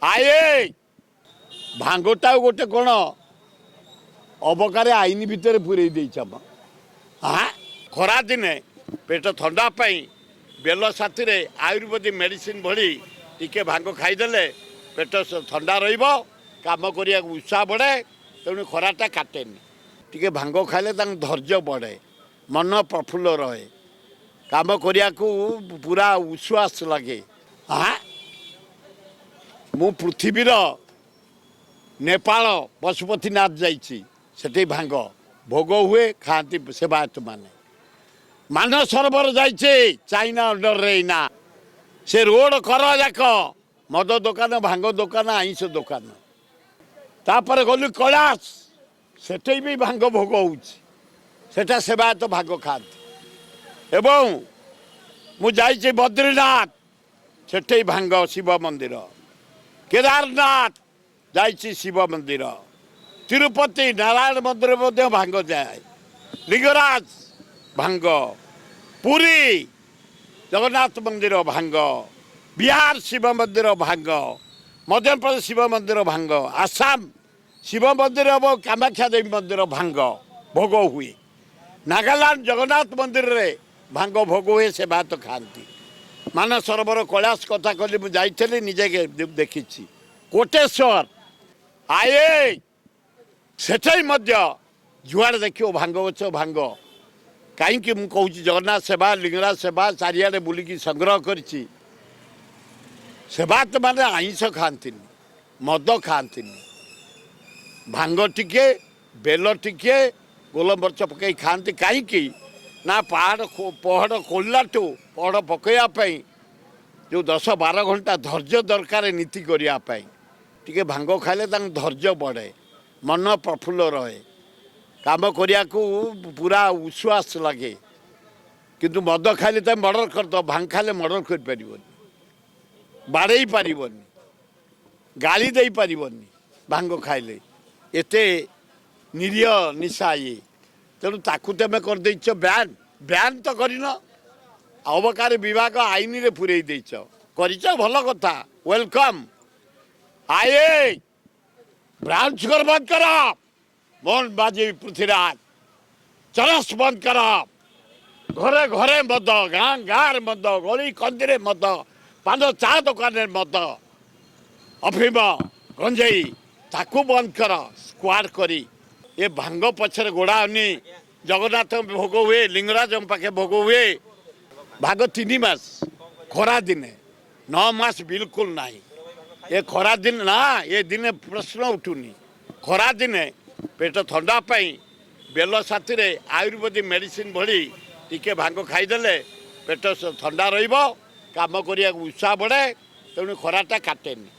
ଆଏ ଭାଙ୍ଗଟାକୁ ଗୋଟେ କ'ଣ ଅବକାରୀ ଆଇନ ଭିତରେ ପୂରେଇ ଦେଇଛ ମ। ଖରାଦିନେ ପେଟ ଥଣ୍ଡା ପାଇଁ ବେଲ ସାଥିରେ ଆୟୁର୍ବେଦିକ ମେଡ଼ିସିନ ଭଳି ଟିକେ ଭାଙ୍ଗ ଖାଇଦେଲେ ପେଟ ଥଣ୍ଡା ରହିବ, କାମ କରିବାକୁ ଉତ୍ସାହ ବଢ଼େ, ତେଣୁ ଖରାଟା କାଟେନି। ଟିକେ ଭାଙ୍ଗ ଖାଇଲେ ତାଙ୍କ ଧୈର୍ଯ୍ୟ ବଢ଼େ, ମନ ପ୍ରଫୁଲ୍ଲ ରହେ, କାମ କରିବାକୁ ପୁରା ଉଶ୍ୱାସ ଲାଗେ। ମୁଁ ପୃଥିବୀର ନେପାଳ ପଶୁପତିନାଥ ଯାଇଛି, ସେଠି ଭାଙ୍ଗ ଭୋଗ ହୁଏ, ଖାଆନ୍ତି ସେବାୟତ ମାନେ। ମାନସ ସରୋବର ଯାଇଛି, ଚାଇନା ଅଣ୍ଡରରେ ଏଇନା ସେ ରୋଡ଼ କର ଯାକ ମଦ ଦୋକାନ, ଭାଙ୍ଗ ଦୋକାନ, ଆଇଁଷ ଦୋକାନ। ତାପରେ ଗଲୁ କୈଳାସ, ସେଠି ବି ଭାଙ୍ଗ ଭୋଗ ହେଉଛି, ସେଟା ସେବାୟତ ଭାଙ୍ଗ ଖାଆନ୍ତି। ଏବଂ ମୁଁ ଯାଇଛି ବଦ୍ରିନାଥ, ସେଠି ଭାଙ୍ଗ ଶିବ ମନ୍ଦିର। କେଦାରନାଥ ଯାଇଛି, ଶିବ ମନ୍ଦିର। ତିରୁପତି ନାରାୟଣ ମନ୍ଦିର ମଧ୍ୟ ଭାଙ୍ଗ ଯାଏ। ଲିଙ୍ଗରାଜ ଭାଙ୍ଗ, ପୁରୀ ଜଗନ୍ନାଥ ମନ୍ଦିର ଭାଙ୍ଗ, ବିହାର ଶିବ ମନ୍ଦିର ଭାଙ୍ଗ, ମଧ୍ୟପ୍ରଦେଶ ଶିବ ମନ୍ଦିର ଭାଙ୍ଗ, ଆସାମ ଶିବ ମନ୍ଦିର ଏବଂ କାମାକ୍ଷା ଦେବୀ ମନ୍ଦିର ଭାଙ୍ଗ ଭୋଗ ହୁଏ। ନାଗାଲାଣ୍ଡ ଜଗନ୍ନାଥ ମନ୍ଦିରରେ ଭାଙ୍ଗ ଭୋଗ ହୁଏ, ସେ ଭାତ ଖାଆନ୍ତି। ମାନସ ସରୋବର କୈଳାସ କଥା କହିଲି, ମୁଁ ଯାଇଥିଲି, ନିଜେ ଦେଖିଛି। କୋଟେଶ୍ୱର ଆଏ, ସେଠି ମଧ୍ୟ ଯୁଆଡ଼େ ଦେଖିବ ଭାଙ୍ଗ ଗଛ, ଭାଙ୍ଗ। କାହିଁକି ମୁଁ କହୁଛି, ଜଗନ୍ନାଥ ସେବା, ଲିଙ୍ଗରାଜ ସେବା ଚାରିଆଡ଼େ ବୁଲିକି ସଂଗ୍ରହ କରିଛି। ସେବାୟତ ମାନେ ଆଇଁଷ ଖାଆନ୍ତିନି, ମଦ ଖାଆନ୍ତିନି, ଭାଙ୍ଗ ଟିକେ, ବେଲ ଟିକେ, ଗୋଲମରିଚ ପକାଇ ଖାଆନ୍ତି। କାହିଁକି ନା ପାହାଡ଼ ପହଡ଼ ଖୋଲିଲାଠୁ ପହଡ଼ ପକାଇବା ପାଇଁ ଯେଉଁ 10-12 ଘଣ୍ଟା ଧୈର୍ଯ୍ୟ ଦରକାର ନୀତି କରିବା ପାଇଁ, ଟିକେ ଭାଙ୍ଗ ଖାଇଲେ ତାଙ୍କ ଧୈର୍ଯ୍ୟ ବଢ଼େ, ମନ ପ୍ରଫୁଲ୍ଲ ରହେ, କାମ କରିବାକୁ ପୁରା ଉଶ୍ୱାସ ଲାଗେ। କିନ୍ତୁ ମଦ ଖାଇଲେ ତମେ ମର୍ଡ଼ର କରିଦେବ, ଭାଙ୍ଗ ଖାଇଲେ ମର୍ଡ଼ର କରିପାରିବନି, ବାଡ଼େଇ ପାରିବନି, ଗାଳି ଦେଇପାରିବନି ଭାଙ୍ଗ ଖାଇଲେ। ଏତେ ନିରୀହ ନିଶା ଇଏ। ତେଣୁ ତାକୁ ତମେ କରିଦେଇଛ ବ୍ୟାନ୍। ବ୍ୟାନ୍ ତ କରିନ, ଅବକାରୀ ବିଭାଗ ଆଇନରେ ପୂରେଇ ଦେଇଛ, କରିଛ, ଭଲ କଥା, welcome. ଆଏ ବ୍ରାଉନ୍ ସୁଗର ବନ୍ଦ କର, ମୋହନ ମାଝି, ପୃଥ୍ୱୀରାଜ, ଚରସ ବନ୍ଦ କର। ଘରେ ଘରେ ମଦ, ଗାଁ ଗାଁରେ ମଦ, ଗଳି କନ୍ଦିରେ ମଦ, ପାନ ଚା ଦୋକାନରେ ମଦ, ଅଫିମ, ଗଞ୍ଜେଇ, ତାକୁ ବନ୍ଦ କର ସ୍କ୍ୱାଡ୍ କରି। ଏ ଭାଙ୍ଗ ପଛରେ ଗୋଡ଼ାଅନି। ଜଗନ୍ନାଥଙ୍କ ଭୋଗ ହୁଏ, ଲିଙ୍ଗରାଜଙ୍କ ପାଖେ ଭୋଗ ହୁଏ। ଭାଙ୍ଗ 3 ମାସ ଖରା ଦିନେ, 9 ମାସ ବିଲକୁଲ ନାହିଁ। ଏ ଖରା ଦିନ ନା, ଏ ଦିନେ ପ୍ରଶ୍ନ ଉଠୁନି। ଖରା ଦିନେ ପେଟ ଥଣ୍ଡା ପାଇଁ ବେଲ ସାଥିରେ ଆୟୁର୍ବେଦିକ ମେଡ଼ିସିନ ଭଳି ଟିକେ ଭାଙ୍ଗ ଖାଇଦେଲେ ପେଟ ଥଣ୍ଡା ରହିବ, କାମ କରିବାକୁ ଉତ୍ସାହ ବଢ଼େ, ତେଣୁ ଖରାଟା କାଟେନି।